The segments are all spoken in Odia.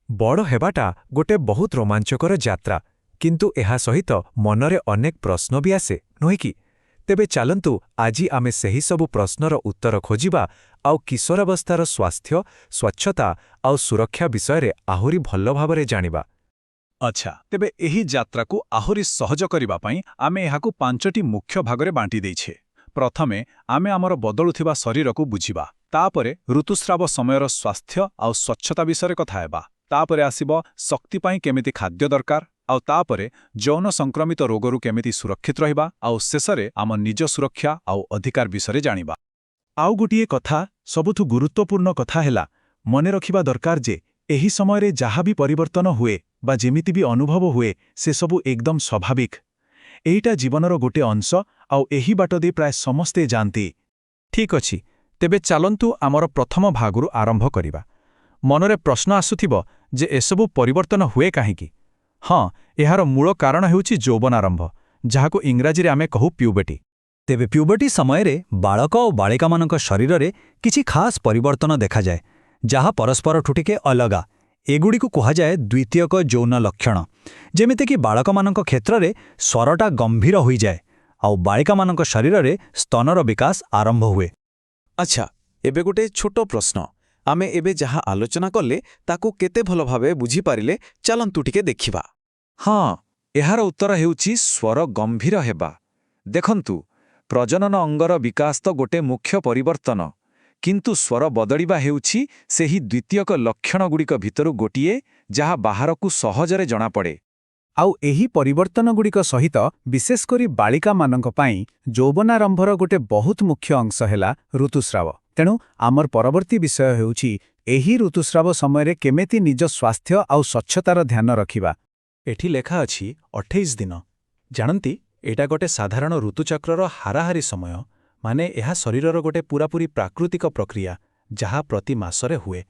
ବଡ଼ ହେବାଟା ଗୋଟେ ବହୁତ ରୋମାଞ୍ଚକର ଯାତ୍ରା, କିନ୍ତୁ ଏହା ସହିତ ମନରେ ଅନେକ ପ୍ରଶ୍ନ ବି ଆସେ, ନୁହେଁ କି? ତେବେ ଚାଲନ୍ତୁ, ଆଜି ଆମେ ସେହି ସବୁ ପ୍ରଶ୍ନର ଉତ୍ତର ଖୋଜିବା ଆଉ କିଶୋରାବସ୍ଥାର ସ୍ୱାସ୍ଥ୍ୟ, ସ୍ୱଚ୍ଛତା ଆଉ ସୁରକ୍ଷା ବିଷୟରେ ଆହୁରି ଭଲ ଭାବରେ ଜାଣିବା। ଆଚ୍ଛା, ତେବେ ଏହି ଯାତ୍ରାକୁ ଆହୁରି ସହଜ କରିବା ପାଇଁ ଆମେ ଏହାକୁ ପାଞ୍ଚଟି ମୁଖ୍ୟ ଭାଗରେ ବାଣ୍ଟି ଦେଇଛେ। ପ୍ରଥମେ ଆମେ ଆମର ବଦଳୁଥିବା ଶରୀରକୁ ବୁଝିବା। ତାପରେ ଋତୁସ୍ରାବ ସମୟର ସ୍ୱାସ୍ଥ୍ୟ ଆଉ ସ୍ୱଚ୍ଛତା ବିଷୟରେ କଥା ହେବା। ତାପରେ ଆସିବ ଶକ୍ତି ପାଇଁ କେମିତି ଖାଦ୍ୟ ଦରକାର, ଆଉ ତାପରେ ଯୌନ ସଂକ୍ରମିତ ରୋଗରୁ କେମିତି ସୁରକ୍ଷିତ ରହିବା, ଆଉ ଶେଷରେ ଆମ ନିଜ ସୁରକ୍ଷା ଆଉ ଅଧିକାର ବିଷୟରେ ଜାଣିବା। ଆଉ ଗୋଟିଏ କଥା, ସବୁଠୁ ଗୁରୁତ୍ୱପୂର୍ଣ୍ଣ କଥା ହେଲା, ମନେ ରଖିବା ଦରକାର ଯେ ଏହି ସମୟରେ ଯାହା ବି ପରିବର୍ତ୍ତନ ହୁଏ ବା ଯେମିତି ବି ଅନୁଭବ ହୁଏ, ସେସବୁ ଏକଦମ ସ୍ୱାଭାବିକ। ଏଇଟା ଜୀବନର ଗୋଟେ ଅଂଶ ଆଉ ଏହି ବାଟ ଦେଇ ପ୍ରାୟ ସମସ୍ତେ ଯାଆନ୍ତି। ଠିକ୍ ଅଛି, ତେବେ ଚାଲନ୍ତୁ ଆମର ପ୍ରଥମ ଭାଗରୁ ଆରମ୍ଭ କରିବା। ମନରେ ପ୍ରଶ୍ନ ଆସୁଥିବ ଯେ ଏସବୁ ପରିବର୍ତ୍ତନ ହୁଏ କାହିଁକି? ହଁ, ଏହାର ମୂଳ କାରଣ ହେଉଛି ଯୌବନାରମ୍ଭ, ଯାହାକୁ ଇଂରାଜୀରେ ଆମେ କହୁ ପ୍ୟୁବର୍ଟି। ତେବେ ପ୍ୟୁବର୍ଟି ସମୟରେ ବାଳକ ଓ ବାଳିକାମାନଙ୍କ ଶରୀରରେ କିଛି ଖାସ୍ ପରିବର୍ତ୍ତନ ଦେଖାଯାଏ, ଯାହା ପରସ୍ପରଠୁ ଟିକେ ଅଲଗା। ଏଗୁଡ଼ିକୁ କୁହାଯାଏ ଦ୍ୱିତୀୟକ ଯୌନ ଲକ୍ଷଣ। ଯେମିତିକି ବାଳକମାନଙ୍କ କ୍ଷେତ୍ରରେ ସ୍ୱରଟା ଗମ୍ଭୀର ହୋଇଯାଏ ଆଉ ବାଳିକାମାନଙ୍କ ଶରୀରରେ ସ୍ତନର ବିକାଶ ଆରମ୍ଭ ହୁଏ। ଆଚ୍ଛା, ଏବେ ଗୋଟେ ଛୋଟ ପ୍ରଶ୍ନ। ଆମେ ଏବେ ଯାହା ଆଲୋଚନା କଲେ, ତାକୁ କେତେ ଭଲ ଭାବେ ବୁଝିପାରିଲେ, ଚାଲନ୍ତୁ ଟିକେ ଦେଖିବା। ହଁ, ଏହାର ଉତ୍ତର ହେଉଛି ସ୍ୱର ଗମ୍ଭୀର ହେବା। ଦେଖନ୍ତୁ, ପ୍ରଜନନ ଅଙ୍ଗର ବିକାଶ ତ ଗୋଟେ ମୁଖ୍ୟ ପରିବର୍ତ୍ତନ, କିନ୍ତୁ ସ୍ୱର ବଦଳିବା ହେଉଛି ସେହି ଦ୍ୱିତୀୟକ ଲକ୍ଷଣଗୁଡ଼ିକ ଭିତରୁ ଗୋଟିଏ, ଯାହା ବାହାରକୁ ସହଜରେ ଜଣାପଡ଼େ। ଆଉ ଏହି ପରିବର୍ତ୍ତନଗୁଡ଼ିକ ସହିତ ବିଶେଷ କରି ବାଳିକାମାନଙ୍କ ପାଇଁ ଯୌବନାରମ୍ଭର ଗୋଟେ ବହୁତ ମୁଖ୍ୟ ଅଂଶ ହେଲା ଋତୁସ୍ରାବ। ତେଣୁ ଆମର ପରବର୍ତ୍ତୀ ବିଷୟ ହେଉଛି ଏହି ଋତୁସ୍ରାବ ସମୟରେ କେମିତି ନିଜ ସ୍ୱାସ୍ଥ୍ୟ ଆଉ ସ୍ୱଚ୍ଛତାର ଧ୍ୟାନ ରଖିବା। ଏଠି ଲେଖା ଅଛି 28 ଦିନ। ଜାଣନ୍ତି, ଏଇଟା ଗୋଟେ ସାଧାରଣ ଋତୁଚକ୍ରର ହାରାହାରି ସମୟ। ମାନେ ଏହା ଶରୀରର ଗୋଟେ ପୂରାପୂରି ପ୍ରାକୃତିକ ପ୍ରକ୍ରିୟା, ଯାହା ପ୍ରତି ମାସରେ ହୁଏ।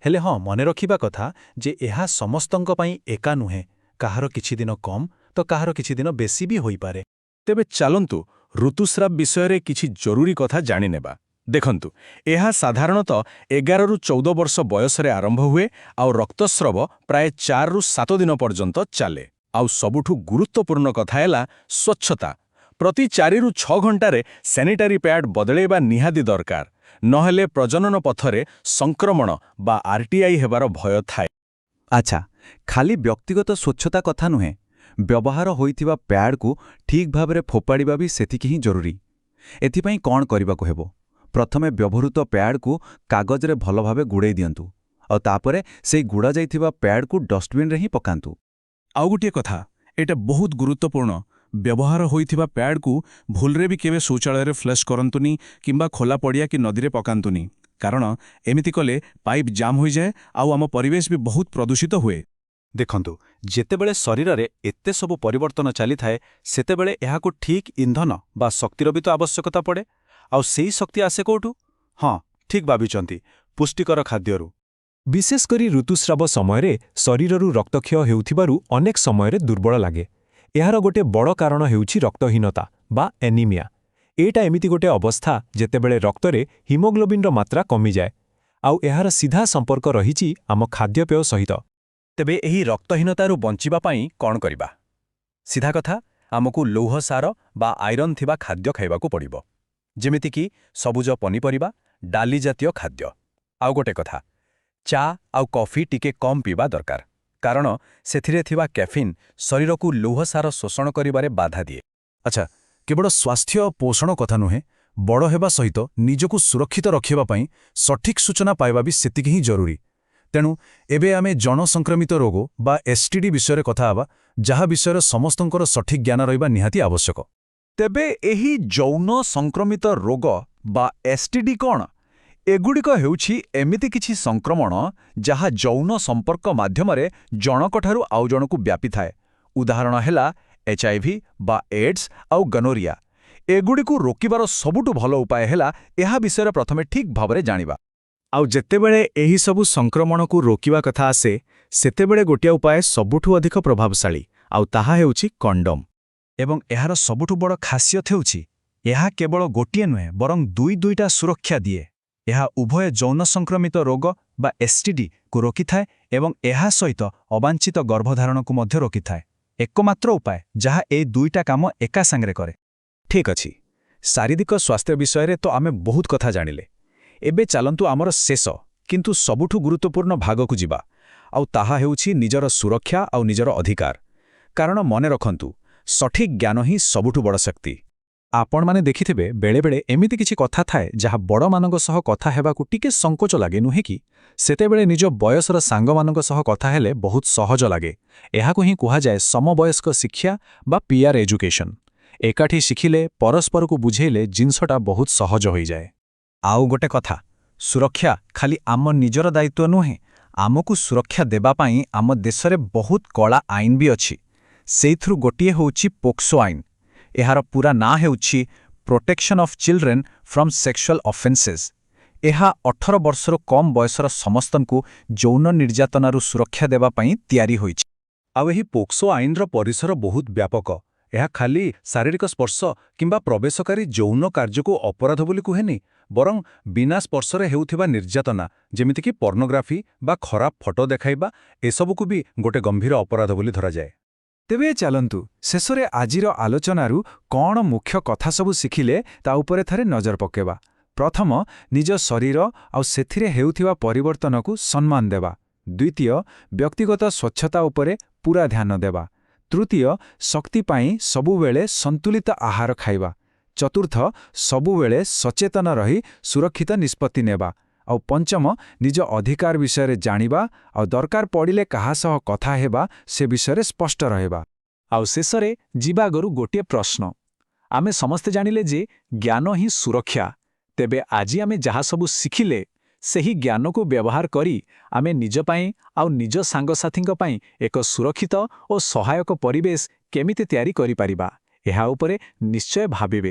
ହେଲେ ହଁ, ମନେ ରଖିବା କଥା ଯେ ଏହା ସମସ୍ତଙ୍କ ପାଇଁ ଏକା ନୁହେଁ। କାହାର କିଛି ଦିନ କମ୍ ତ କାହାର କିଛି ଦିନ ବେଶୀ ବି ହୋଇପାରେ। ତେବେ ଚାଲନ୍ତୁ, ଋତୁସ୍ରାବ ବିଷୟରେ କିଛି ଜରୁରୀ କଥା ଜାଣିନେବା। ଦେଖନ୍ତୁ, ଏହା ସାଧାରଣତଃ 11ରୁ 14 ବର୍ଷ ବୟସରେ ଆରମ୍ଭ ହୁଏ ଆଉ ରକ୍ତସ୍ରାବ ପ୍ରାୟ 4ରୁ 7 ଦିନ ପର୍ଯ୍ୟନ୍ତ ଚାଲେ। ଆଉ ସବୁଠୁ ଗୁରୁତ୍ୱପୂର୍ଣ୍ଣ କଥା ହେଲା ସ୍ୱଚ୍ଛତା। ପ୍ରତି 4ରୁ 6 ଘଣ୍ଟାରେ ସ୍ୟାନିଟାରୀ ପ୍ୟାଡ୍ ବଦଳେଇବା ନିହାତି ଦରକାର, ନହେଲେ ପ୍ରଜନନ ପଥରେ ସଂକ୍ରମଣ ବା ଆରଟିଆଇ ହେବାର ଭୟ ଥାଏ। ଆଚ୍ଛା, ଖାଲି ବ୍ୟକ୍ତିଗତ ସ୍ୱଚ୍ଛତା କଥା ନୁହେଁ, ବ୍ୟବହାର ହୋଇଥିବା ପ୍ୟାଡ୍କୁ ଠିକ୍ ଭାବରେ ଫୋପାଡ଼ିବା ବି ସେତିକି ହିଁ ଜରୁରୀ। ଏଥିପାଇଁ କ'ଣ କରିବାକୁ ହେବ? ପ୍ରଥମେ ବ୍ୟବହୃତ ପ୍ୟାଡ୍କୁ କାଗଜରେ ଭଲ ଭାବେ ଗୁଡ଼େଇ ଦିଅନ୍ତୁ ଆଉ ତାପରେ ସେଇ ଗୁଡ଼ା ଯାଇଥିବା ପ୍ୟାଡ୍କୁ ଡଷ୍ଟବିନ୍ରେ ହିଁ ପକାନ୍ତୁ। ଆଉ ଗୋଟିଏ କଥା, ଏଇଟା ବହୁତ ଗୁରୁତ୍ୱପୂର୍ଣ୍ଣ। ବ୍ୟବହାର ହୋଇଥିବା ପ୍ୟାଡ୍କୁ ଭୁଲରେ ବି କେବେ ଶୌଚାଳୟରେ ଫ୍ଲଶ୍ କରନ୍ତୁନି କିମ୍ବା ଖୋଲା ପଡ଼ିଆ କି ନଦୀରେ ପକାନ୍ତୁନି, କାରଣ ଏମିତି କଲେ ପାଇପ୍ ଜାମ୍ ହୋଇଯାଏ ଆଉ ଆମ ପରିବେଶ ବି ବହୁତ ପ୍ରଦୂଷିତ ହୁଏ। ଦେଖନ୍ତୁ, ଯେତେବେଳେ ଶରୀରରେ ଏତେ ସବୁ ପରିବର୍ତ୍ତନ ଚାଲିଥାଏ, ସେତେବେଳେ ଏହାକୁ ଠିକ୍ ଇନ୍ଧନ ବା ଶକ୍ତିର ବି ତ ଆବଶ୍ୟକତା ପଡ଼େ। ଆଉ ସେଇ ଶକ୍ତି ଆସେ କୋଉଠୁ? ହଁ, ଠିକ୍ ଭାବିଛନ୍ତି, ପୁଷ୍ଟିକର ଖାଦ୍ୟରୁ। ବିଶେଷ କରି ଋତୁସ୍ରାବ ସମୟରେ ଶରୀରରୁ ରକ୍ତକ୍ଷୟ ହେଉଥିବାରୁ ଅନେକ ସମୟରେ ଦୁର୍ବଳ ଲାଗେ। ଏହାର ଗୋଟେ ବଡ଼ କାରଣ ହେଉଛି ରକ୍ତହୀନତା ବା ଏନିମିଆ। ଏଇଟା ଏମିତି ଗୋଟେ ଅବସ୍ଥା ଯେତେବେଳେ ରକ୍ତରେ ହିମୋଗ୍ଲୋବିନ୍ର ମାତ୍ରା କମିଯାଏ, ଆଉ ଏହାର ସିଧା ସମ୍ପର୍କ ରହିଛି ଆମ ଖାଦ୍ୟପେୟ ସହିତ। ତେବେ ଏହି ରକ୍ତହୀନତାରୁ ବଞ୍ଚିବା ପାଇଁ କ'ଣ କରିବା? ସିଧା କଥା, ଆମକୁ ଲୌହ ସାର ବା ଆଇରନ୍ ଥିବା ଖାଦ୍ୟ ଖାଇବାକୁ ପଡ଼ିବ, ଯେମିତିକି ସବୁଜ ପନିପରିବା, ଡାଲି ଜାତୀୟ ଖାଦ୍ୟ। ଆଉ ଗୋଟେ କଥା, ଚା ଆଉ କଫି ଟିକେ କମ୍ ପିଇବା ଦରକାର, କାରଣ ସେଥିରେ ଥିବା କ୍ୟାଫିନ୍ ଶରୀରକୁ ଲୌହ ସାର ଶୋଷଣ କରିବାରେ ବାଧା ଦିଏ। ଆଚ୍ଛା, କେବଳ ସ୍ୱାସ୍ଥ୍ୟ ଆଉ ପୋଷଣ କଥା ନୁହେଁ, ବଡ଼ ହେବା ସହିତ ନିଜକୁ ସୁରକ୍ଷିତ ରଖିବା ପାଇଁ ସଠିକ୍ ସୂଚନା ପାଇବା ବି ସେତିକି ହିଁ ଜରୁରୀ। ତେଣୁ ଏବେ ଆମେ ଯୌନ ସଂକ୍ରମିତ ରୋଗ ବା ଏସ୍ଟିଡି ବିଷୟରେ କଥା ହେବା, ଯାହା ବିଷୟରେ ସମସ୍ତଙ୍କର ସଠିକ୍ ଜ୍ଞାନ ରହିବା ନିହାତି ଆବଶ୍ୟକ। ତେବେ ଏହି ଯୌନ ସଂକ୍ରମିତ ରୋଗ ବା ଏସ୍ଟିଡି କ'ଣ? ଏଗୁଡ଼ିକ ହେଉଛି ଏମିତି କିଛି ସଂକ୍ରମଣ ଯାହା ଯୌନ ସମ୍ପର୍କ ମାଧ୍ୟମରେ ଜଣକଠାରୁ ଆଉ ଜଣକୁ ବ୍ୟାପିଥାଏ। ଉଦାହରଣ ହେଲା ଏଚ୍ଆଇଭି ବା ଏଡ୍ସ ଆଉ ଗନୋରିଆ। ଏଗୁଡ଼ିକୁ ରୋକିବାର ସବୁଠୁ ଭଲ ଉପାୟ ହେଲା ଏହା ବିଷୟରେ ପ୍ରଥମେ ଠିକ୍ ଭାବରେ ଜାଣିବା। ଆଉ ଯେତେବେଳେ ଏହିସବୁ ସଂକ୍ରମଣକୁ ରୋକିବା କଥା ଆସେ, ସେତେବେଳେ ଗୋଟିଏ ଉପାୟ ସବୁଠୁ ଅଧିକ ପ୍ରଭାବଶାଳୀ, ଆଉ ତାହା ହେଉଛି କଣ୍ଡମ୍। ଏବଂ ଏହାର ସବୁଠୁ ବଡ଼ ଖାସିୟତ ହେଉଛି, ଏହା କେବଳ ଗୋଟିଏ ନୁହେଁ, ବରଂ ଦୁଇ ଦୁଇଟା ସୁରକ୍ଷା ଦିଏ। ଏହା ଉଭୟ ଯୌନ ସଂକ୍ରମିତ ରୋଗ ବା ଏସ୍ଟିଡି କୁ ରୋକିଥାଏ ଏବଂ ଏହା ସହିତ ଅବାଞ୍ଛିତ ଗର୍ଭଧାରଣକୁ ମଧ୍ୟ ରୋକିଥାଏ। ଏକମାତ୍ର ଉପାୟ ଯାହା ଏଇ ଦୁଇଟା କାମ ଏକା ସାଙ୍ଗରେ କରେ। ଠିକ୍ ଅଛି, ଶାରୀରିକ ସ୍ୱାସ୍ଥ୍ୟ ବିଷୟରେ ତ ଆମେ ବହୁତ କଥା ଜାଣିଲେ। ଏବେ ଚାଲନ୍ତୁ ଆମର ଶେଷ କିନ୍ତୁ ସବୁଠୁ ଗୁରୁତ୍ୱପୂର୍ଣ୍ଣ ଭାଗକୁ ଯିବା, ଆଉ ତାହା ହେଉଛି ନିଜର ସୁରକ୍ଷା ଆଉ ନିଜର ଅଧିକାର। କାରଣ ମନେ ରଖନ୍ତୁ, ସଠିକ୍ ଜ୍ଞାନ ହିଁ ସବୁଠୁ ବଡ଼ ଶକ୍ତି। ଆପଣମାନେ ଦେଖିଥିବେ, ବେଳେବେଳେ ଏମିତି କିଛି କଥା ଥାଏ ଯାହା ବଡ଼ମାନଙ୍କ ସହ କଥା ହେବାକୁ ଟିକେ ସଙ୍କୋଚ ଲାଗେ, ନୁହେଁ କି? ସେତେବେଳେ ନିଜ ବୟସର ସାଙ୍ଗମାନଙ୍କ ସହ କଥା ହେଲେ ବହୁତ ସହଜ ଲାଗେ। ଏହାକୁ ହିଁ କୁହାଯାଏ ସମବୟସ୍କ ଶିକ୍ଷା ବା ପିଆର ଏଜୁକେସନ୍। ଏକାଠି ଶିଖିଲେ, ପରସ୍ପରକୁ ବୁଝେଇଲେ ଜିନିଷଟା ବହୁତ ସହଜ ହୋଇଯାଏ। ଆଉ ଗୋଟେ କଥା, ସୁରକ୍ଷା ଖାଲି ଆମ ନିଜର ଦାୟିତ୍ୱ ନୁହେଁ। ଆମକୁ ସୁରକ୍ଷା ଦେବା ପାଇଁ ଆମ ଦେଶରେ ବହୁତ କଡ଼ା ଆଇନ ବି ଅଛି। ସେଇଥିରୁ ଗୋଟିଏ ହେଉଛି ପୋକ୍ସୋ ଆଇନ। ଏହାର ପୁରା ନାଁ ହେଉଛି Protection of Children from Sexual Offences। ଏହା 18 ବର୍ଷରୁ କମ୍ ବୟସର ସମସ୍ତଙ୍କୁ ଯୌନ ନିର୍ଯାତନାରୁ ସୁରକ୍ଷା ଦେବା ପାଇଁ ତିଆରି ହୋଇଛି। ଆଉ ଏହି ପୋକ୍ସୋ ଆଇନର ପରିସର ବହୁତ ବ୍ୟାପକ। ଏହା ଖାଲି ଶାରୀରିକ ସ୍ପର୍ଶ କିମ୍ବା ପ୍ରବେଶକାରୀ ଯୌନ କାର୍ଯ୍ୟକୁ ଅପରାଧ ବୋଲି କୁହେନି, ବରଂ ବିନା ସ୍ପର୍ଶରେ ହେଉଥିବା ନିର୍ଯାତନା, ଯେମିତିକି ପର୍ଣ୍ଣୋଗ୍ରାଫି ବା ଖରାପ ଫଟୋ ଦେଖାଇବା, ଏସବୁକୁ ବି ଗୋଟେ ଗମ୍ଭୀର ଅପରାଧ ବୋଲି ଧରାଯାଏ। ତେବେ ଚାଲନ୍ତୁ, ଶେଷରେ ଆଜିର ଆଲୋଚନାରୁ କ'ଣ ମୁଖ୍ୟ କଥା ସବୁ ଶିଖିଲେ ତା ଉପରେ ଥରେ ନଜର ପକାଇବା। ପ୍ରଥମ, ନିଜ ଶରୀର ଆଉ ସେଥିରେ ହେଉଥିବା ପରିବର୍ତ୍ତନକୁ ସମ୍ମାନ ଦେବା। ଦ୍ୱିତୀୟ, ବ୍ୟକ୍ତିଗତ ସ୍ୱଚ୍ଛତା ଉପରେ ପୂରା ଧ୍ୟାନ ଦେବା। ତୃତୀୟ, ଶକ୍ତି ପାଇଁ ସବୁବେଳେ ସନ୍ତୁଳିତ ଆହାର ଖାଇବା। ଚତୁର୍ଥ, ସବୁବେଳେ ସଚେତନ ରହି ସୁରକ୍ଷିତ ନିଷ୍ପତ୍ତି ନେବା। ଆଉ ପଞ୍ଚମ, ନିଜ ଅଧିକାର ବିଷୟରେ ଜାଣିବା ଆଉ ଦରକାର ପଡ଼ିଲେ କାହା ସହ କଥା ହେବା ସେ ବିଷୟରେ ସ୍ପଷ୍ଟ ରହିବା। ଆଉ ଶେଷରେ ଯିବା ଆଗରୁ ଗୋଟିଏ ପ୍ରଶ୍ନ। ଆମେ ସମସ୍ତେ ଜାଣିଲେ ଯେ ଜ୍ଞାନ ହିଁ ସୁରକ୍ଷା। ତେବେ ଆଜି ଆମେ ଯାହା ସବୁ ଶିଖିଲେ, ସେହି ଜ୍ଞାନକୁ ବ୍ୟବହାର କରି ଆମେ ନିଜ ପାଇଁ ଆଉ ନିଜ ସାଙ୍ଗସାଥୀଙ୍କ ପାଇଁ ଏକ ସୁରକ୍ଷିତ ଓ ସହାୟକ ପରିବେଶ କେମିତି ତିଆରି କରିପାରିବା, ଏହା ଉପରେ ନିଶ୍ଚୟ ଭାବିବେ।